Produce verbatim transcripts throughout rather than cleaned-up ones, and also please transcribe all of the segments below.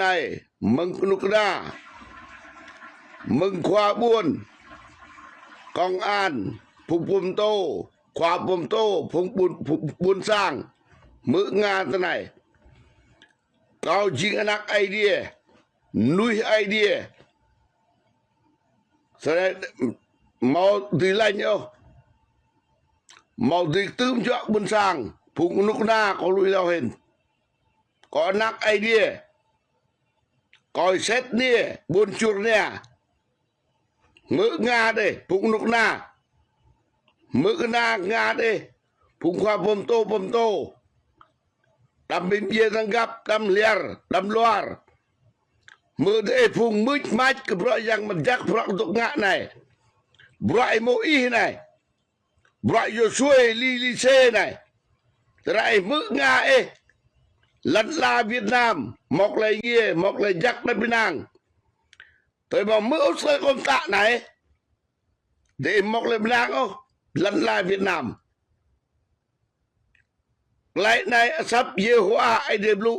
ai, mơ̆ng kơnuk kơna, mơ̆ng khua ƀuôn, công an, phung pơtô, khua pơtô, phung ƀuôn, phung ƀuôn sang, hmư̆ Nga tơ anai. Kâo jing ană Aê Diê, mơnuih Aê Diê. Sơnai hmâo dưi lañ ôh. Hmâo dưi tơm juă ƀuôn sang, phung kơnuk kơna kâo lui hlâo hĭn. Kâo ană Aê Diê. Kâo sĭt nia, ƀuôn Čư̆ Rơnia. Hmư̆ Nga đeh, phung kơnuk kơna. Hmư̆ kơna Nga đeh, phung khua pơtô, pơtô. Đăm ƀing djuai dơ̆ng găp, đăm lĕ, đăm luar. Hmư̆ đeh phung mưč mač kơ bruă Yang Mơ̆ng Jăk, bruă kơdŏk ngă anai. Bruă Y-Môis anai. Bruă Yôsuê, Êlisê anai. Tơdah ih hmư̆ Nga ih. Lŏn ala Việt Nam, hmâo tơlơi ngiê, hmâo tơlơi jăk đah ƀing năng. Tơdah ih hmư̆ ôh tơlơi kâo pơtă anai. Đeh ih hmâo tơlơi ƀing năng ôh, lŏn ala Việt Nam. Tơlơi anai asăp Yêhôwa Aê Diê blŭ.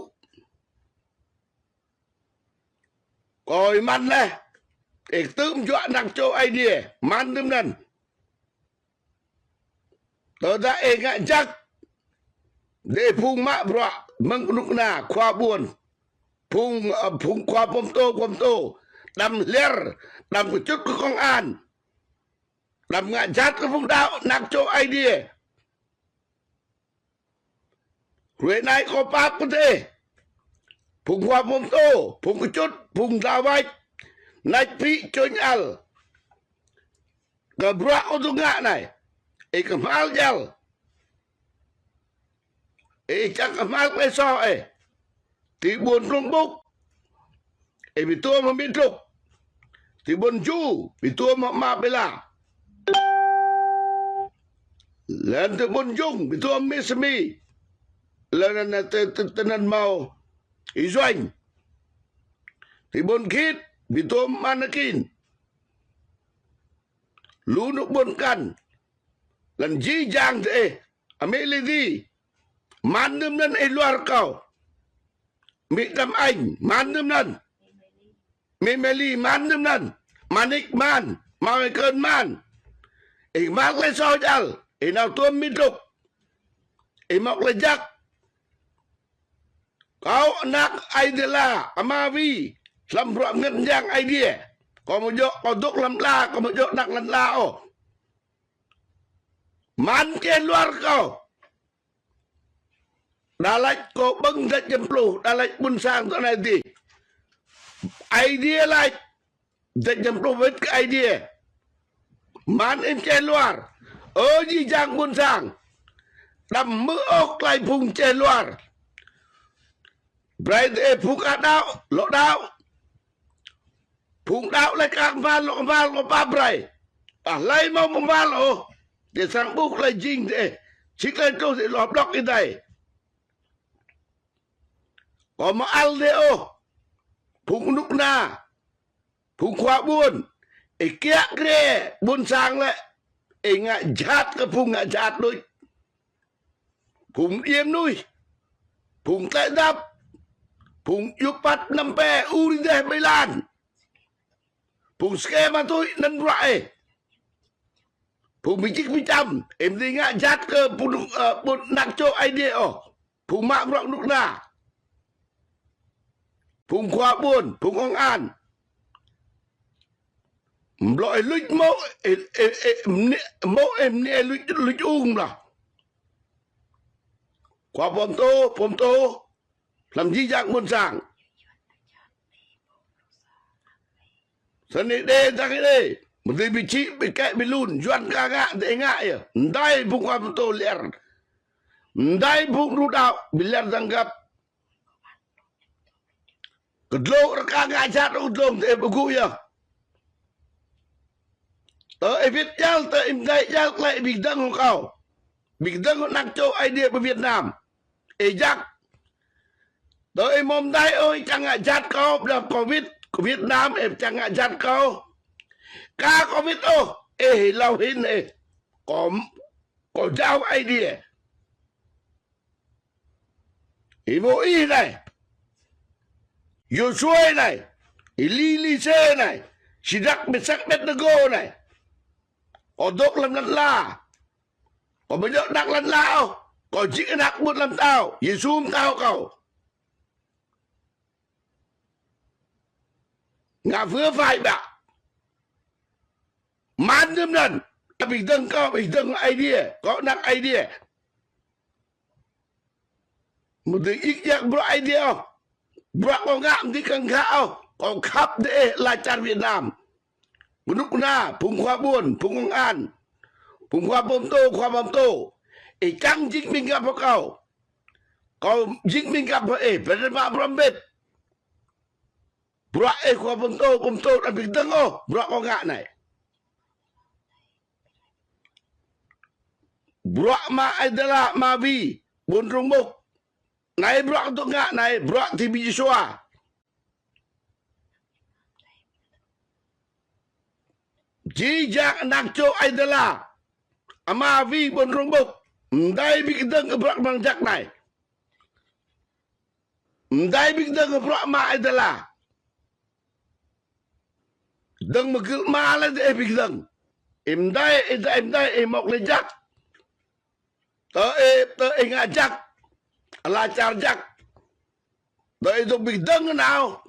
Kâo mơ̆n laih, ih tơm juă ană čô Aê Diê, mơ̆n tơm anŭn. Tơdah ih ngă jăk, đeh phung mă bruă, mơ̆ng kơnuk kơna, khua ƀuôn, phung, ơ, phung khua pơtô, pơtô, đăm lĕ, đăm kơčŭt kơ công an, đăm ngă jhat kơ phung đaŏ, ană čô Aê Diê. Hrơi anai kâo pap kơ đeh. Phung khua pơtô, phung kơčŭt, phung dlao wač. Nač pĭ čôñ ăl. Kơ bruă kâo dŏ ngă anai. Ih kơhma̱l jal. Ih čang kơhma̱l tơlơi soh ih. Ti ƀuôn Plông Bŭk. Ih ƀu tuôm hmâo amĭ Trŭk. Ti ƀuôn Ju, ƀu tuôm hmâo ama Bê La. Lŏn ti ƀuôn Jung, ƀu tuôm amĭ Sami. Lŏn anŭn tơ, tơ, tơ anŭn hmâo Y Juanh. Ti ƀuôn Khit, ƀu tuôm ama Nakin. Lu anŭn ƀuôn kăn. Lŏn jih jang tơ ih. Amĭ Lê Di. Mơ̆n tơm anŭn ih luar kâo. Amĭ Tâm Anh. Mơ̆n tơm anŭn. Amĭ Mê Li mơ̆n tơm anŭn. Ama Nik mơ̆n. Ama Mai Kơn mơ̆n. Ih kơhma̱l tơlơi soh jal. Ih nao tuôm amĭ Trŭk. Ih hmâo tơlơi jăk. Kâo ană Aê Diê la, ama Vi, hlăm bruă bơngăt mơyang Aê Diê. Kâo ƀu djơ̆, kâo dŏ hlăm ala, kâo ƀu djơ̆ ană lŏn ala ôh. Mơ̆n čeh luar kâo. Đa lač kâo ƀơ̆ng djăp jơmpluh, đa lač ƀuôn sang tơ anai dih. Aê Diê lač, djăp jơmpluh wơ̆t kơ Aê Diê. Mơ̆n ih čeh luar. Ơ jih jang ƀuôn sang. Đăm hmư̆ ôh tơlơi phung čeh luar. Brơi tơ ih phung aka đaŏ, lŏ đaŏ. Phung đaŏ laih aka kơhma̱l, lŏ kơhma̱l, lŏ pap brơi. Tơdah hlơi hmâo kơhma̱l ôh. Tơ sang ƀuh tơlơi jing tơ ih. Sĭt tơlơi truh tơ ih lŏ blŏk ih đơi. Kâo mơ̆ ăl đeh ôh. Phung kơnuk kơna. Phung khua ƀuôn. Ih kiă kriê ƀuôn sang lĕ. Ih ngă jhat kơ phung ngă jhat đôč. Phung djai mơnuih. Phung tơlơi dăp. Phung djŭp păt năm pe ur đeh ƀơi lŏn. Phung ske ma tui anŭn bruă ih. Phung ƀu čih ƀu čăm. Ih ƀu dưi ngă jhat kơ phung, ơ, phung ană čô Aê Diê ôh. Phung mă bruă kơnuk kơna. Phung khua ƀuôn, phung công an. Blŏ ih luč mơ̆, ih, ih, ih, mơnuih, mơ̆ ih, mơnuih ih luč, luč ung blŏ. Khua pơtô, pơtô. Hlăm jih jang ƀuôn sang. Sơnai đe, dang đe. Mơ̆ tơ ƀu čih, ƀu kĕ, ƀu lun. Yuan ka ngă, tơ ih ngă yơh. Mơdai phung khua pơtô lĕ. Mơdai phung đru đaŏ, ƀu lĕ dơ̆ng găp. Kơdlông rơkang ngă jhat rơkang kơdlông tơ ih ƀu gŭ yơh. Tơ ih wĭt jal, tơ ih mơdai jal, tơlơi ih ƀu dơ̆ng hŏng kâo. Ƀu dơ̆ng hŏng ană čô Aê Diê ƀơi Việt Nam. Ih jak. Tơ ih hmâo mơdai ôh, ih čang ngă jhat kâo, ƀiădah kâo wĭt, kơ Việt Nam, ih čang ngă jhat kâo. Ka kâo wĭt ôh, ih hlâo hĭn ih. Kâo, kâo jao Aê Diê. Ih ƀu ih đơi. Yôsuê anai, Êli, Êlisê anai, Sidrak, Mêsak, Abêtnêgô anai. Kâo dŏ lăm lăn ala. Kâo ƀu djơ̆ anak lăn ala ôh. Kâo jing anak ƀut lăm pơtao. Yêsu pơtao kâo. Ngă wơr wai ƀă. Mơ̆n dơ̆m anŭn. Abih dơ̆ng kâo, abih dơ̆ng Aê Diê. Kâo anak Aê Diê. Mơ̆ dơ̆ng ik jak bruă Aê Diê ôh. Bruă kâo ngă mơ̆ dơ̆ng kang gah ôh. Kâo khăp dêh ala čar Việt Nam. Kơnuk kơna, phung khua ƀuôn, phung công an. Phung khua pơtô, khua pơtô. Ih čang jing ƀing găp hăng kâo. Kâo jing ƀing găp hăng ih, brơi mă bruă mbĭt. Bruă ih khua pơtô, pơtô anăm ƀing dơ̆ng ôh, bruă kâo ngă anai. Bruă mă Aê Dala, mă Wi, ƀuôn Rông Mŭk. Anai bruă kâo dŏ ngă anai, bruă ti ƀing Yêsu. Jih jang anak čô Aê Dala, ama Wi ƀuôn Rông Mŭk. Mơ̆ dai ƀing dơ̆ng kơ bruă kơmang jak anai. Mơ̆ dai ƀing dơ̆ng kơ bruă mă Aê Dala. Dơ̆ng mơ̆ gưl mă lĕ dêh ƀing dơ̆ng. Ih mơ̆ dai, ih dai, ih mơ̆ dai, ih mŏk lĕ jak. Tơ ih, tơ ih ngă jak. Ala čar jak. Tơ ih dŏ ƀing dơ̆ng nanao.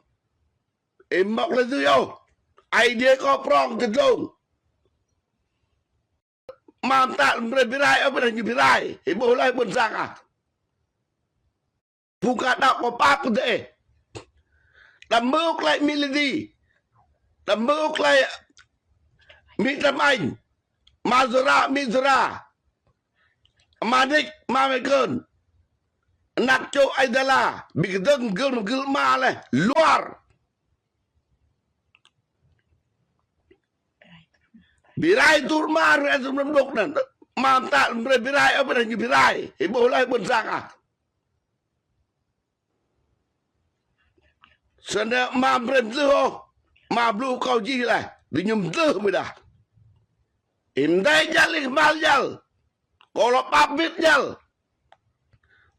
Ih mŏk lĕ dưi ôh. Aê Diê kâo prŏng ti dlông. Mơ̆ mơta brơi bi rai, ơ, brơi ñu bi rai. Ih ƀuh laih ƀôn sang ah. Phung ka đaŏ kâo pap kơ dêh. Đăm mơ̆ ôk lĕ Mi Lê Di. Đăm mơ̆ ôk lĕ Mi Trâm Anh. Ma Zora, Mi Zora. Ma Nik, ma Mê Kơn. Anak čô Aê Dala. Ƀing dơ̆ng gưl, gưl mă lĕ. Luar. Bi rai tur mă, rai tur mă dŏ anŭn. Mơ̆ mơta brơi bi rai, ơ, brơi ñu bi rai. Ih ƀuh laih ƀôn sang ah. Snăn mă brơi mdlưh ôh. Mă blŭ kâo jih laih. Dih ñu mdlưh mơ̆ dah. Ih mơ̆ dai jăl, ih kơmăl jăl. Kâo lŏ pap bĭt jăl.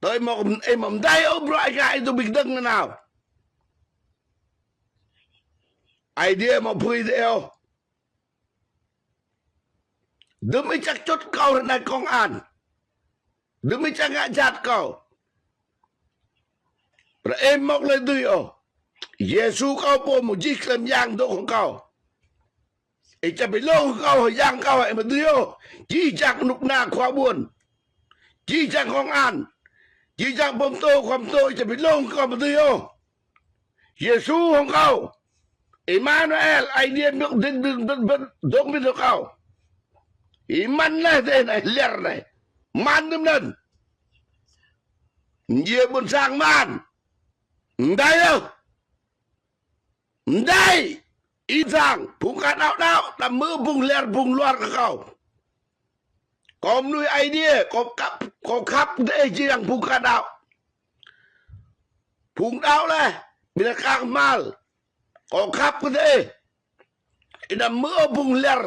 Tơ ih mơ̆, ih mơ̆ mơ̆ dai ôh bruă ih ngă ih dŏ ƀing dơ̆ng nanao. Aê Diê mơ̆ phui dêh ôh. Dơ̆m ih čăk čut kâo ră anai công an. Dơ̆m ih čăk ngă jhat kâo. Ră ih mŏk lĕ dưi ôh. Yêsu kâo pô mơ̆ jih klem yang dŏ hăng kâo. Ih čă bi lông kâo, yang kâo, ih mơ̆ dưi ôh. Jih jang kơnuk kơna khua ƀuôn. Jih jang công an. Jih jang pơtô, khua pơtô, ih čă bi lông kâo mơ̆ dưi ôh. Yêsu hăng kâo. Êmanuel, Aê Diê mơ̆ dơ̆ng, dơ̆ng, dơ̆ng, dơ̆ng, dơ̆ng ƀing kâo. Ih mơ̆n lĕ dêh anai, lĕr anai. Mơ̆n dơ̆m anŭn. Mdjiê ƀôn sang mơ̆n. Mơ̆ dai ôh. Mơ̆ dai, ih dơ̆ng, phung ka đaŏ đaŏ, đăm mơ̆ phung lĕr phung luar kơ kâo. Kâo mơnuih Aê Diê, kâo khăp, kâo khăp dêh jih jang phung ka đaŏ. Phung đaŏ lĕ, ƀiă kơ kơmăl. Kâo khăp kơ dêh. Ih đăm mơ̆ phung lĕr,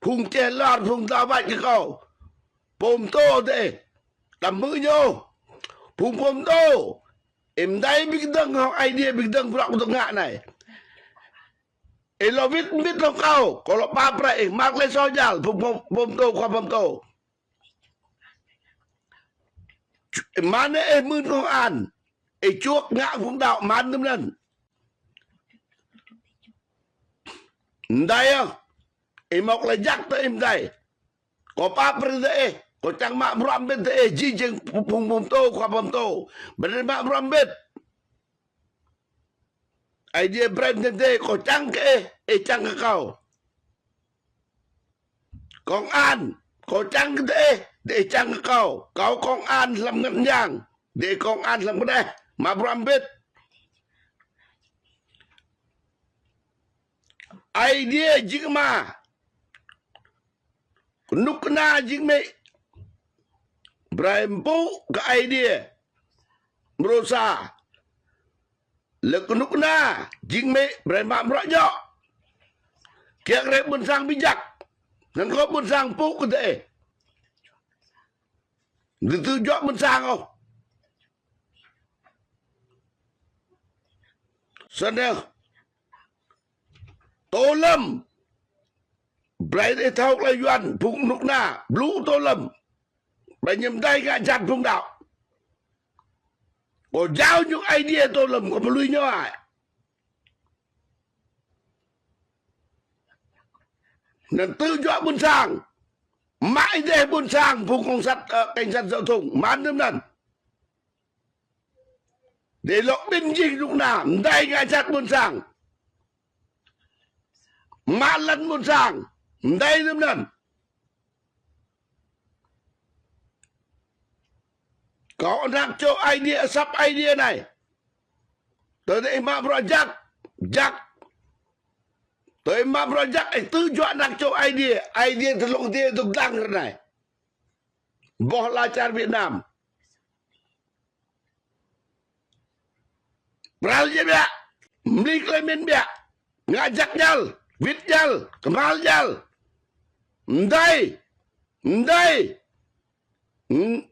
phung čeh luar, phung dao wăt kơ kâo. Pơtô dêh. Đăm mơ̆ ñu. Phung pơtô. Ih mơ̆ dai ƀing dơ̆ng hăng Aê Diê ƀing dơ̆ng bruă kâo dŏ ngă anai. Ih lŏ wĭt mbĭt hăng kâo, kâo lŏ pap brơi ih mă lĕ sô jăl, phung pơtô, khua pơtô. Mơ̆n ih mưn công an, ih čuăk ngă phung đaŏ mơ̆n dơ̆m anŭn. Mơ̆ dai ôh, ih mŏk lĕ jak tơ ih mơ̆ dai. Kâo pap brơi dêh, kâo čang mă bruă mbĭt dêh, jih jang phung pơtô, khua pơtô. Brơi mă bruă mbĭt. Aê Diê brơi mơ̆ dêh, kâo čang kơ ih, ih čang kơ kâo. Công an, kâo čang kơ dêh, dêh čang kơ kâo. Kâo công an hlăm ngăn yang, dêh công an hlăm kơđeh, mă bruă mbĭt. Aê Diê jing Ama. Kơnuk kơna jing amĭ. Brơi mpŭ kơ Aê Diê. Mrô sa. Lĕ kơnuk kơna jing amĭ, brơi mă bruă djŏ. Kiăng rai ƀôn sang ƀu jak. Anŭn kơ ƀôn sang mpŭ kơ dêh. Dưi tŭ djŏ ƀôn sang ôh. Snăn yơh. Tô Lâm. Brei ih thâo klei Yuăn, phung knŭk kna, blŭ Tô Lâm. Brei ñu mdei ngă jhat phung đăo. Kâo jao ñu Aê Diê Tô Lâm, kâo mlui ñu ai. Anăn tŭ juă ƀuôn sang. Mă ih dêh ƀuôn sang, phung cộng sản, ơ, cảnh sát giao thông, mă anăn anăn. Dê lŏ ƀĭn jing knŭk kna, mdei ngă jhat ƀuôn sang. Mă lăn ƀuôn sang, mdei anăn anăn. Kâo anak čô Aê Diê, asăp Aê Diê anei. Tơdah ih mă bruă jăk, jăk. Tơdah ih mă bruă jăk, ih tŭ juă anak čô Aê Diê. Aê Diê tơlŏng dê dôk dlăng ră anei. Boh ala čar Việt Nam. Pral jĕ ƀiă, mlih klei mĭn ƀiă, ngă jăk djăl, wĭt djăl, kmhal djăl. Mdei, mdei. M-,